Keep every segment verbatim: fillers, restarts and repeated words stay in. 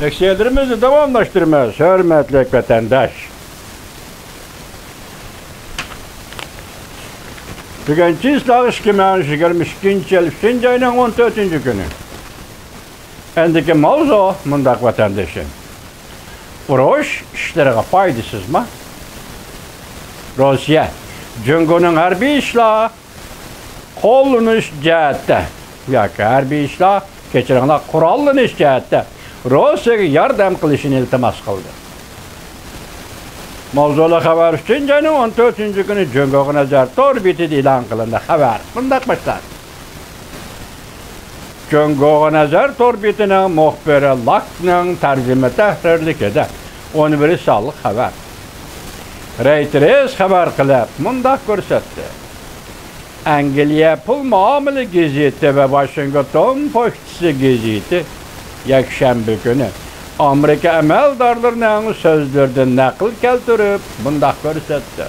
لېكسىيەلىرىمىزنى داۋاملاشتۇرىمىز، ھۆرمەتلىك ۋەتەنداش. بۈگۈن چىسلاغ ئىككى مىڭ يىگىرمە ئىككىنچى يىل ئۈچىنچى ئاينىڭ ئون تۆتىنچى كۈنى. ئەندىكى ماۋزۇ مۇنداق، ۋەتەندىشىم. ئۇرۇش ئىشلىرىغا پايدىسىزمۇ؟ روسىيە جۇڭگونىڭ ھەربىي ئىشلار قوللىنىش جەھەتتە ياكى ھەربىي ئىشلار، كەچۈرۈڭلار، قوراللىنىش جەھەتتە روسىيەگە ياردەم قىلىشىنى ئىلتىماس قىلدى. ماۋزۇلۇق خەۋەر ئۈچىنچى ئاينىڭ ئون تۆتىنچى كۈنى جۇڭگوغا نەزەر تور بېتىدە ئېلان قىلىندى. خەۋەر مۇنداق باشلاندى. جۇڭگوغا نەزەر تور بېتىنىڭ مۇخبىرى لاكنىڭ تەرجىمە تەھرىرلىكىدە ئون بىر سانلىق خەۋەر. رەيتېرس خەۋەر قىلىپ مۇنداق كۆرسەتتى. ئەنگلىيە پۇل مۇئامىلە گېزىتى ۋە ۋاشىنگتون پوچتىسى گېزىتى يەكشەنبە كۈنى ئامېرىكا ئەمەلدارلىرىنىڭ سۆزلىرىدىن نەقىل كەلتۈرۈپ مۇنداق كۆرسەتتى.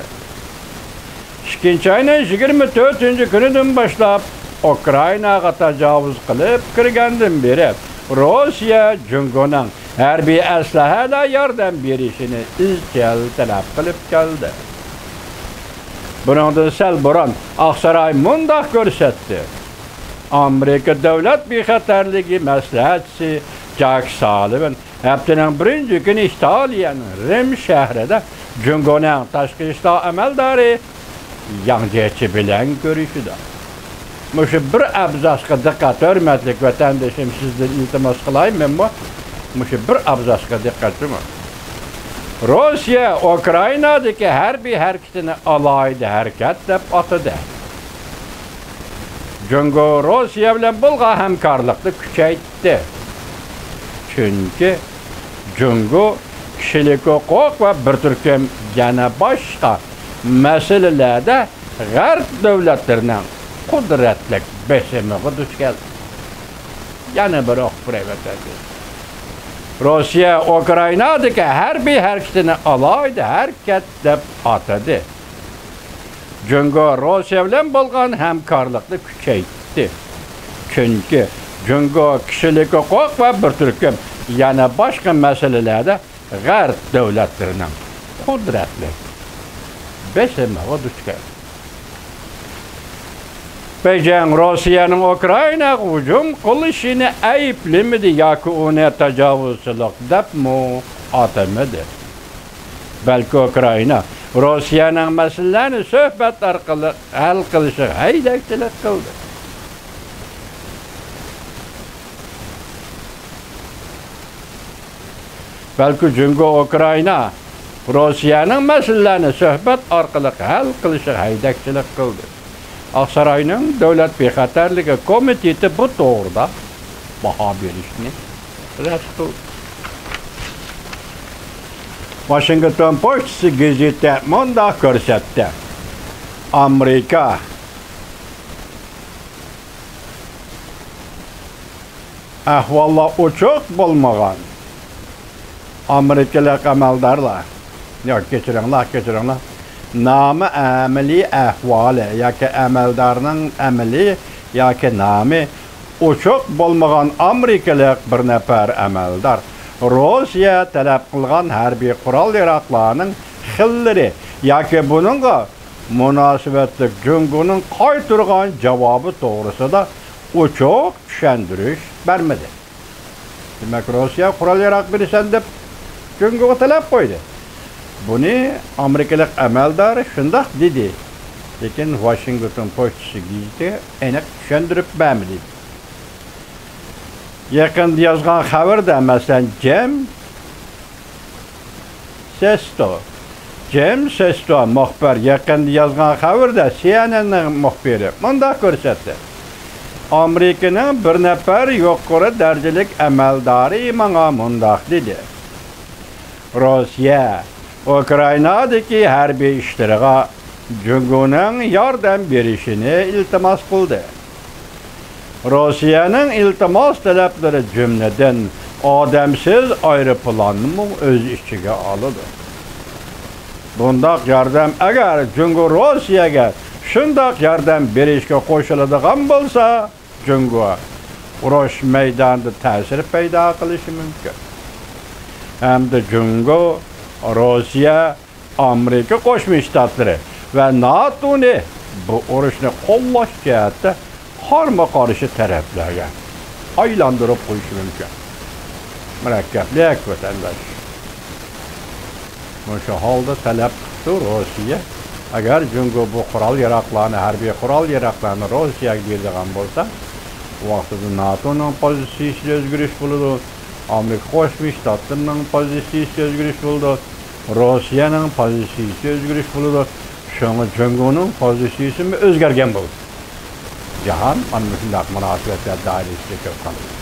ئىككىنچى ئاينىڭ يىگىرمە تۆتىنچى كۈنىدىن باشلاپ ئۇكرائىناغا تاجاۋۇز قىلىپ كىرگەندىن بېرى، روسىيە جۇڭگونىڭ ھەربىي ئەسلىھەلەر ياردەم بېرىشىنى ئىزچىل تەلەپ قىلىپ كەلدى. بۇنىڭدىن سەل بۇرۇن ئاقساراي مۇنداق كۆرسەتتى. ئامېرىكا دۆلەت بىخەتەرلىكى مەسلىھەتچىسى جاك سالىۋان ھەپتىنىڭ بىرىنچى كۈنى ئىتالىيەنىڭ رىم شەھىرىدە جۇڭگونىڭ تاشقى ئىشلار ئەمەلدارى ياڭ جيېچى بىلەن كۆرۈشىدۇ. مۇشۇ بىر ئابزاسقا دىققەت، ھۆرمەتلىك ۋەتەندىشىم، سىزدىن ئىلتىماس قىلاي مەنمۇ. مۇشۇ بىر ئابزاسقا دىققەت جۇمۇ. روسىيە ئۇكرائىنادىكى ھەربىي ھەرىكىتىنى ئالاھىدە ھەرىكەت دەپ ئاتىدى. جۇڭگو روسىيە بىلەن بولغان ھەمكارلىقنى كۈچەيتتى. چۈنكى جۇڭگو كىشىلىك ھوقۇق ۋە بىر تۈركۈم يەنە باشقا مەسىلىلەردە غەرب دۆلەتلىرىنىڭ قۇدرەتلىك بېسىمىغا دۇچ كەلدى. يەنە بىر ئوقۇپ بېرەي، ۋەتەندىن. روسىيە ئۇكرائىنادىكى ھەربىي ھەرىكىتىنى ئالاھىدە ھەرىكەت دەپ ئاتىدى. جۇڭگو روسىيە بىلەن بولغان ھەمكارلىقنى كۈچەيتتى. چۈنكى جۇڭگو كىشىلىك ھوقۇق ۋە بىر تۈركۈم يەنە باشقا مەسىلىلەردە غەرب دۆلەتلىرىنىڭ قۇدرەتلىك بېسىمىغا دۇچ كەلدى. بېيجىڭ روسىيەنىڭ ئۇكرائىناغا ھۇجۇم قىلىشىنى ئەيىبلىمىدى ياكى ئۇنى تاجاۋۇزچىلىق دەپمۇ ئاتىمىدى. بەلكى ئۇكرائىنا روسىيەنىڭ مەسىلىلەرنى سۆھبەت ئارقىلىق ھەل قىلىشىغا ھەيدەكچىلىك قىلدى. بەلكى جۇڭگو ئۇكرائىنا روسىيەنىڭ مەسىلىلەرنى سۆھبەت ئارقىلىق ھەل قىلىشىغا ھەيدەكچىلىك قىلدى. ئاقساراينىڭ دۆلەت بىخەتەرلىكى كومىتېتى بۇ توغرىدا باھا بېرىشنى رەت قىلدى. ۋاشىنگتون پوچتىسى گېزىتى مۇنداق كۆرسەتتى: ئامېرىكا ئەھۋاللار ئوچۇق بولمىغان ئامېرىكىلىق ئەمەلدارلار، ياق، كەچۈرۈڭلار، كەچۈرۈڭلار، نامى ئەمەلىي ئەھۋالى ياكى ئەمەلدارنىڭ ئەمىلى ياكى نامى ئوچۇق بولمىغان ئامېرىكىلىق بىر نەپەر ئەمەلدار روسىيە تەلەپ قىلغان ھەربىي قورال-ياراغلارنىڭ خىللىرى ياكى بۇنىڭغا مۇناسىۋەتلىك جۇڭگونىڭ قايتۇرغان جاۋابى توغرىسىدا ئوچۇق چۈشەندۈرۈش بەرمىدى. دېمەك، روسىيە قورال-ياراغ بېرىسەن دەپ جۇڭگوغا تەلەپ قويدى. بۇنى ئامېرىكىلىق ئەمەلدار شۇنداق دېدى. لېكىن ۋاشىنگتون پوچتىسى گېزىتى ئېنىق چۈشەندۈرۈپ بەرمىدى. يېقىندا يازغان خەۋىرىدە، مەسىلەن، جېم سېستو، جېم سېستو مۇخبىر يېقىندا يازغان خەۋىرىدە سى ئېن ئېننىڭ مۇخبىرى مۇنداق كۆرسەتتى: ئامېرىكىنىڭ بىر نەپەر يۇقىرى دەرىجىلىك ئەمەلدارى ماڭا مۇنداق دېدى: روسىيە ئۇكرائىنادىكى ھەربىي ئىشلىرىغا جۇڭگونىڭ ياردەم بېرىشىنى ئىلتىماس قىلدى. روسىيەنىڭ ئىلتىماس تەلەپلىرى، جۈملىدىن، ئادەمسىز ئايروپىلاننىمۇ ئۆز ئىچىگە ئالىدۇ. بۇنداق ياردەم، ئەگەر جۇڭگو روسىيەگە شۇنداق ياردەم بېرىشكە قوشۇلىدىغان بولسا، جۇڭگو ئۇرۇش مەيدانىدا تەسىر پەيدا قىلىشى مۇمكىن. ھەمدە جۇڭگو، روسىيە، ئامېرىكا قوشما شتاتلىرى ۋە ناتونى بۇ ئۇرۇشنى قوللاش جەھەتتە قارمۇ قارشى تەرەپلەرگە ئايلاندۇرۇپ قويۇشى مۇمكىن. مۇرەككەپلىك، ۋەتەنداش. مۇشۇ ھالدا تەلەپ قىپتۇ روسىيە. ئەگەر جۇڭگو بۇ قورال ياراغلارنى، ھەربىي قورال ياراغلارنى روسىيەگە بېرىدىغان بولسا، ئۇ ۋاقتىدا ناتونىڭ پوزىتسىيىسىدە ئۆزگىرىش بولىدۇ، ئامېرىكا قوشما شتاتلىرىنىڭ پوزىتسىيىسىدە ئۆزگىرىش بولىدۇ، روسىيەنىڭ پوزىتسىيىسىدە ئۆزگىرىش بولىدۇ. شۇڭا جۇڭگونىڭ پوزىتسىيىسىمۇ ئۆزگەرگەن بولىدۇ. جاھان مانا مۇشۇنداق مۇناسىۋەتلەر دائىرىسىدە كۆپ قالىدۇ.